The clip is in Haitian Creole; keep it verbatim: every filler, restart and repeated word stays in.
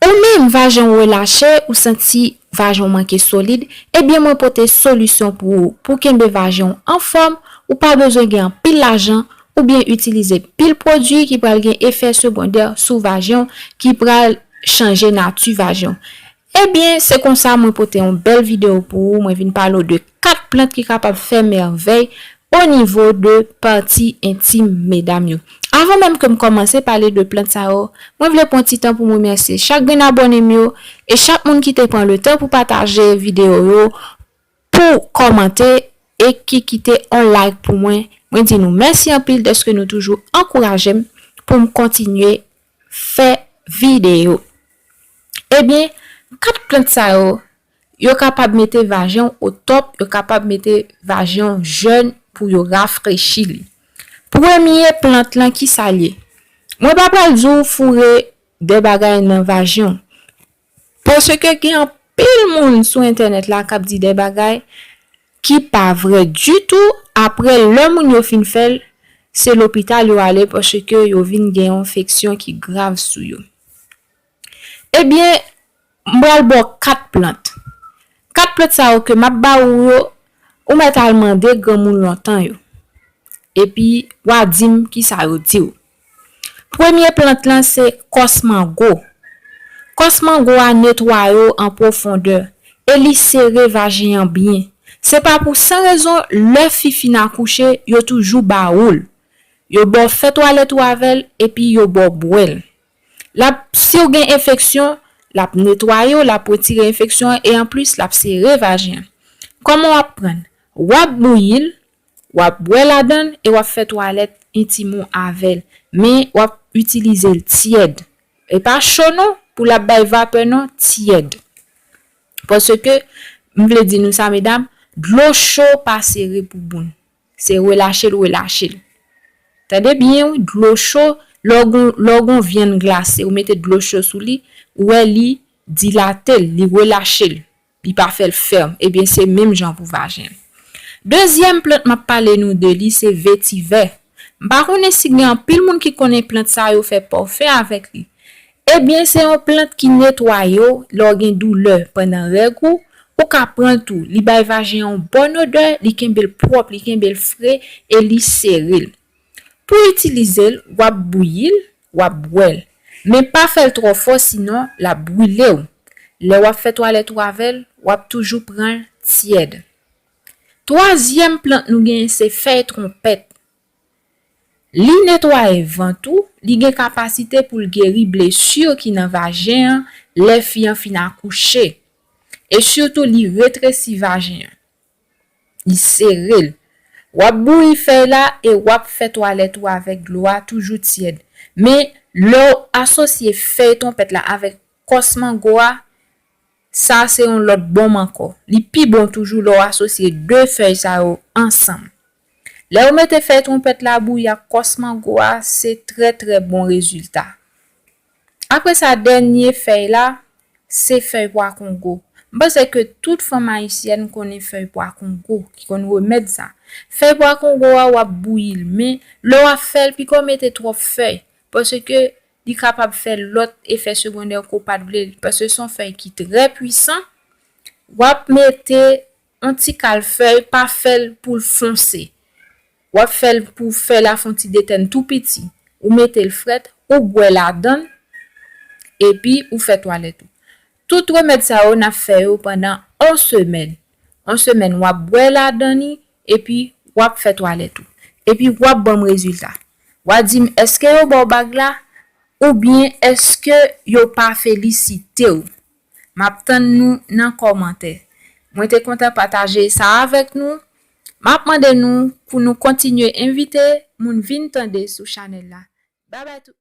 Ou menm, vajen w relache, ou santi vajen w manke solid, ebyen mwen pote solisyon pou ou. Pou kenbe vajen w anfòm, ou pa bezwen gen anpil lajan oubyen itilize pil pwodui ki pral gen efè segondè sou vajen w, ki pral chanje nati vajen w. Ebyen, se konsa mwen pote yon bèl videyo pou ou, mwen vin pale w de kat plant ki kapab fè mèvèy o nivo de pati entim medam yo. Avan menm ke m kòmanse pale de plant sa yo, mwen vle pran ti tan pou m remèsye chak grenn abòne m yo e chak moun ki te pran le tan pou pataje videyo yo, pou kòmante e ki kite on like pou mwen. Mwen di nou mèsi anpil dèske nou toujou ankouraje m pou m kontinye fè videyo. Ebyen, kat plant sa yo, yo kapab mete vajen w o top, yo kapab mete vajen w jèn pou yo rafrechi li. Premye plant lan, ki sa l ye? Mwen pa pral di w foure de bagay nan vajen w. Paske gen anpil moun sou entènèt la k ap di de bagay ki pa vrè ditou. Apre, lè moun yo fin fè l, se lopital yo ale paske yo vin gen yon enfeksyon ki grav sou yo. Ebyen, m pral ba w kat plant. Kat plant sa yo ke m ap ba ou yo, ou mèt al mande granmoun lontan yo. Epi, w a di m ki sa yo di w. Premye plant lan se kòs mango. Kòs mango a netwaye w an pwofondè e li sere vajen an byen. Se pa pou san rezon, lè fi fin akouche, yo toujou ba ou l. Yo ba w fè twalèt ou avè l, epi yo ba w bwè l. L ap, si w gen enfeksyon, l ap netwaye w, l ap retire enfeksyon an, e anplis, l ap sere vajen an. Kòman w ap pran l? W ap bouyi l, w ap bwè ladan l e w ap fè twalèt entim ou avè l. Men, w ap itilize l tyèd. E pa cho non, pou l ap bay vapè non, tyèd. Paske, m vle di nou sa, medam, dlo cho pa sere pou moun. Se relache l, relache l. Tande byen, wi, dlo cho, lè w gon, lè w gon vyann glase, ou mete dlo cho sou li, ou wè li dilate l, li relache l. Li pa fè l fèm. Ebyen, se menm jan pou vajen. Dezyèm plant m ap pale nou de li, se vetivè. M pa konnen si gen anpil moun ki konnen plant sa yo fè pafen avèk li. Ebyen, se yon plant ki netwaye w lè w gen doulè pandan règ ou, ou ka pran l tou. Li bay vajen an yon bòn odè, li kenbe l pwòp, li kenbe l fre e li sere l. Pou itilize l, w ap bouyi l, w ap bwè l. Men pa fè l twò fò, sinon l ap brile w. Lè w ap fè twalèt ou avè l, w ap toujou pran l tyèd. Twazyèm plant nou genyen se fèy twonpèt. Li netwaye vant ou, li gen kapasite pou l geri blesi ki nan vajen an lè fi an fin akouche. E sitou, li retresi vajen an. Li sere l. W ap bouyi fèy la e w ap fè twalèt ou avèk dlo a toujou tyèd. Men, lè w asosye fèy twonpèt la avèk kòs mango a, sa se yon lòt bonm ankò. Li pi bon toujou lè w asosye de fèy sa yo ansanm. Lè w mete fèy twonpèt la bouyi ak kòs mango a, se trè, trè bon rezilta. Apre sa, dènye fèy la, se fèy pwa kongo. M panse ke tout fanm ayisyèn konnen fèy pwa kongo, ki konn remèd sa. Fèy pwa kongo a, w ap bouyi l, men lè w ap fè l, piko mete twòp fèy, paske li kapab fè lòt efè segondè ke w pa t vle, paske se yon fèy ki trè pwisan. W ap mete yon ti kal fèy, pa fè l pou l fonse. W ap fè l pou fèy la fè yon ti detèn tou piti. Ou mete l frèt, ou bwè ladan l, epi ou fè twalèt ou. Tout remèd sa yo, n ap fè yo pandan yon semèn. Yon semèn, w ap bwè ladan li, epi w ap fè twalèt ou. Epi w ap ban m rezilta. W a di m, èske yo ba w bag la? Oubyen èske yo pa felisite w? M ap tann nou nan kòmantè. Mwen te kontan pataje sa avèk nou. M ap mande nou pou nou kontinye envite moun vin tande sou chanèl la. Babay tout